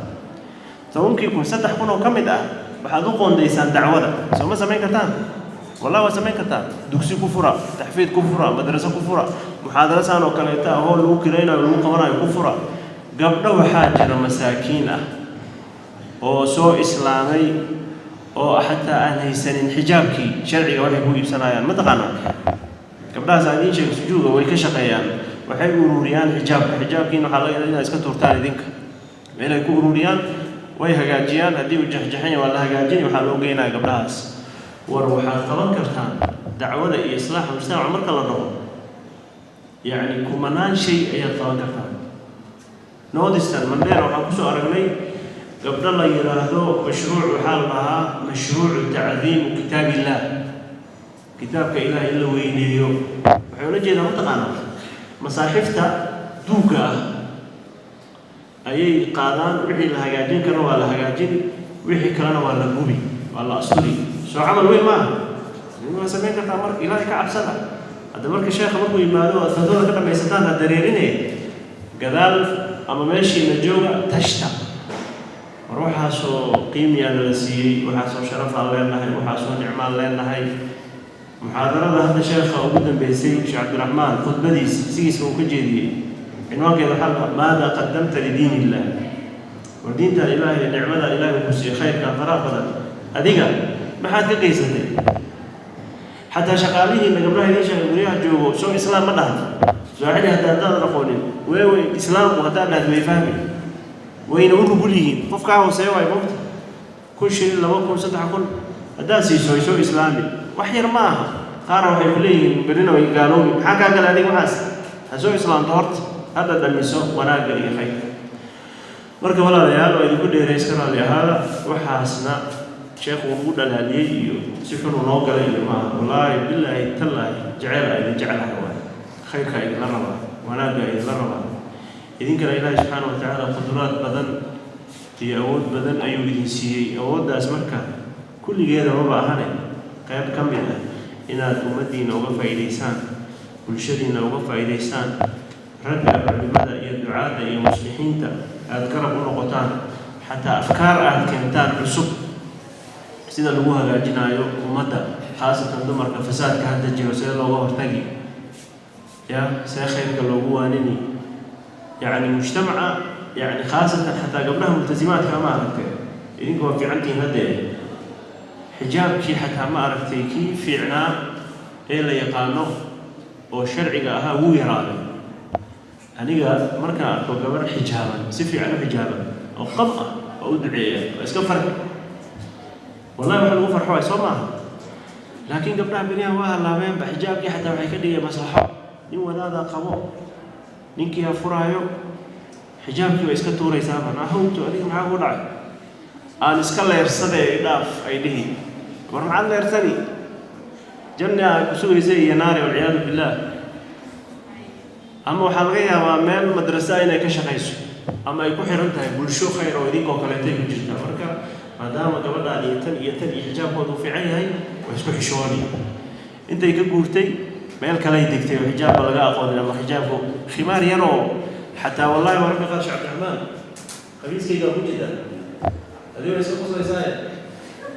10,000 3,000 oo ka mid ah waxaad u qoondaysaan dacwada. Soo ma samayn kartaan? Wallahi waa samayn kartaan. Dugsi ku fura, taxfiid ku fura, madraso ku fura, muxaadaro saan oo kaleeta ahoo lagu kiraynayo, lagu qabanayo ku fura. Gabdho waxaa jira masaakiin ah oo soo islaamay oo xataa aan haysanin xijaabkii sharciga waxay ku iibsanayaan. Ma taqaanaa gabdhahaas aan idiin sheego? Sujuuga way ka shaqeeyaan, waxay ururiyaan xijaabka. Xijaabkiina waxaa laga inaad iska tuurtaan idinka. Meelay ku ururiyaan, way hagaajiyaan. Haddii uu jexjexan yahay waa la hagaajin, waxaa loo geynaya gabdhahaas. War waxaad qaban kartaan dacwada iyo islaaxa mujtamaca marka la dhaho, yacni kumanaan shay ayaad qaban kartaan. Northeastern Mandera waxaan kusoo aragnay gabdho la yidhaahdo mashruuc, waxaa la dhahaa mashruucu tacdiimu kitaab illah, kitaabka Ilaah in la weyneeyo. Waxay ula jeedaa, mataqaanaa, masaaxifta duugga ah ayay qaadaan. Wixii la hagaajin karana waa la hagaajin, wixii kalena waa la gubi, waa la asturi. Soo camal weyn maaha? Waa samayn kartaa. Marka Ilaahay ka cabsada. Hadda marka sheekha markuu yimaado aad fatwada ka dhamaysataan, ha dareerine, gadaal ama meeshiina jooga, tashta. War waxaasoo qiimiyaa nala siiyey, waxaasoo sharafaan leenahay, waxaasoo nicmaan leenahay. Muxaadarada hadda sheekha ugu dambeysay, Sheekh Cabdiraxmaan, khudbadiisa sigiisa uu ka jeediyey, cinwaankeeda waxaa la "Maada qadamta lidiin illah". War diintan Ilaahay, nicmadan Ilaahay ku siiyey, khayrkan faraha badan, adiga maxaad ka geysatay? Xataa shaqaalihiina gabdhaha idiin sheegay guryaha joogo, soo islaam ma dhahdo sooxili. Hadda haddaadan aqoonin weewey islaamku haddaad dhahdo, way fahmi, wayna u nugul yihiin. Qof kaa hooseeya waay mogta, 1000 shilin, 2000, 3000 haddaad siiso, way soo islaami. Wax yar ma aha. Qaarna waxay ku leeyihiin berrina way gaaloobi. Maxaa kaa galay adiga waxaas? Ha soo islaamto horta, hadda dhamiso wanaagga iyo khayrka. Marka walaalayaal, waa idinku dheeray, iska raalli ahaada. Waxaasna sheekhu uu nagu dhalaaliyey iyo si xun uu noo galay iyo maaha. Wallaahi, bilaahi, tallaahi, jeceel aa idin jecelahay waay, khayrkaa idinla rabaa, wanaaggaa idinla rabaa. Idinkana Ilaahi subxaana wa tacaala qudraad badan iyo awood badan ayuu idin siiyey. Awooddaas marka kulligeeda maba ahane, qayb ka mid ah inaad ummaddiina uga faa'iidaysaan, bulshadiina uga faa'iidaysaan, ragga culimada iyo ducaadda iyo muslixiinta aada garab u noqotaan, xataa afkaar aad keentaan cusub sida lagu hagaajinayo ummadda, khaasatan dumarka, fasaadka hadda jiro see looga hortagi, ya see khayrka loogu waanini, yacni mujtamaca, yacni khaasatan xataa gabdhaha multasimaadka. Ma aragtay, idinka waa fiicantihiin haddee, xijaabkii xataa, ma aragtay, kii fiicnaa ee la yaqaano oo sharciga ahaa wuu yaraaday. Aniga markaan arko gabar xijaaban, si fiican u xijaaban oo qab ah, waa u duceeya, waa iska farxi. Wallahi waxa lagu farxo waay, soo maaha? Laakiin gabdhaha beryahan waa hallaabeenba. Xijaabkii xataa waxay ka dhigeen maslaxo. Nin wadaadaa qabo, ninkii ha furaayo, xijaabkii waa iska tuuraysaaba. Naahowto, adiga maxaa ku dhacay? Aan iska leersade, dhaaf, ay dhihi. War maxaad leersani? Janna aa ku sugaysa iyo naari, walciyaadu billaah. Ama waxaa laga yaabaa meel madrasa inay ka shaqayso ama ay ku xiran tahay bulsho khayr oo idinkoo kaleetay ku jirtaa. Marka maadaama gabadhaan iyo tan iyo tan iyo xijaabkooda uu fiican yahay, waa isku xishooni. Intay ka guurtay meel kaley degtay oo xijaabba laga aqoonin ama xijaabku khimaar yaroo xataa. Wallahi mararka qaar, Sheekh Cabdiraxmaan, khamiiskaygaa ku jira, adigo iska qoslaysaaye,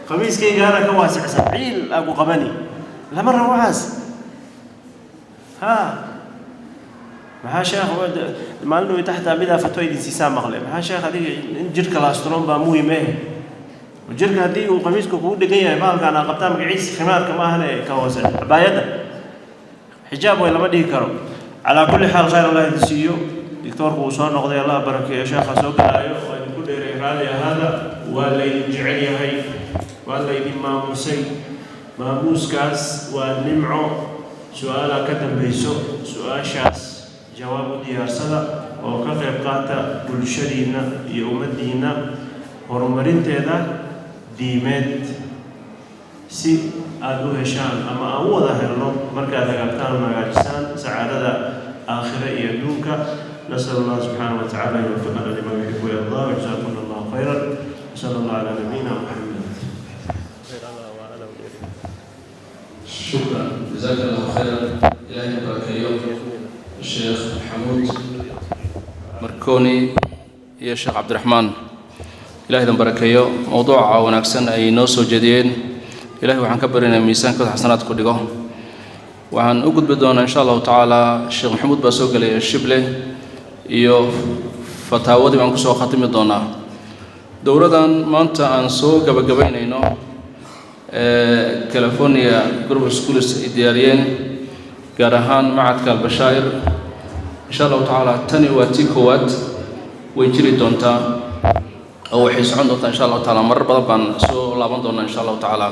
khamiiskaygaana ka waasicsan, ciil aa ku qabani. Lama rabo waxaas. Ha maxaa sheekh, maalin dhaweyta xataa midaa fatwa idin siisaa maqle. Maxaa sheekh, adiga in jirka la asturon baa muhim eh. Jirka haddii uu khamiiska kugu dhegan yahay, bahalkaan aa qabtaa magaciisa khimaarka ma ahane, ka hoose cabaayadda xijaab way lama dhihi karo. Calaa kulli xaal, khayr Allah idin siiyo. Doctoorku uu soo noqday, Allah barakeeyo. Sheekha soo galaayo, waa idinku dheeray, raalli ahaada. Waa laydin jecel yahay, waa laydin maamusay. Maamuuskaas waa nimco. Su-aalaa ka dambayso, su-aashaas jawaab u diyaarsada oo ka qayb qaata bulshadiinna iyo ummaddiinna horumarinteeda diimeed, si aada u heshaan ama aan u wada helno markaad hagaagtaan oo hagaajisaan sacaadada aakhire iyo adduunka. نسأل الله سبحانه وتعالى أن يوفقنا لما يحب ويرضى، وجزاكم الله خيرا، وصلى الله على نبينا محمد. شكرا، جزاك الله خيرا. إلهي barakeeyo Sheekh Maxamuud Markooni iyo Sheekh Cabdiraxmaan. Ilahay idin barakeeyo mowduuca wanaagsan ay noo soo jeediyeen. Ilahay waxaan ka barinayaa miisaankooda xasanaad ku dhigo. Waxaan u gudbi doonaa insha Allahu tacaala, Sheekh Maxamuud baa soo gelaya, Shible iyo fataawadii baan kusoo khatimi doonaa dowladan maanta aan soo gabagabaynayno ee California Group of Schools ay diyaariyeen, gaar ahaan macadka Albashaa'ir. Insha Allahu tacaala tani waa tii koowaad, way jiri doontaa. Oo waxay socon doontaa, insha Allahu tacaala, marar badan baan soo laaban doonaa, insha Allahu tacaala.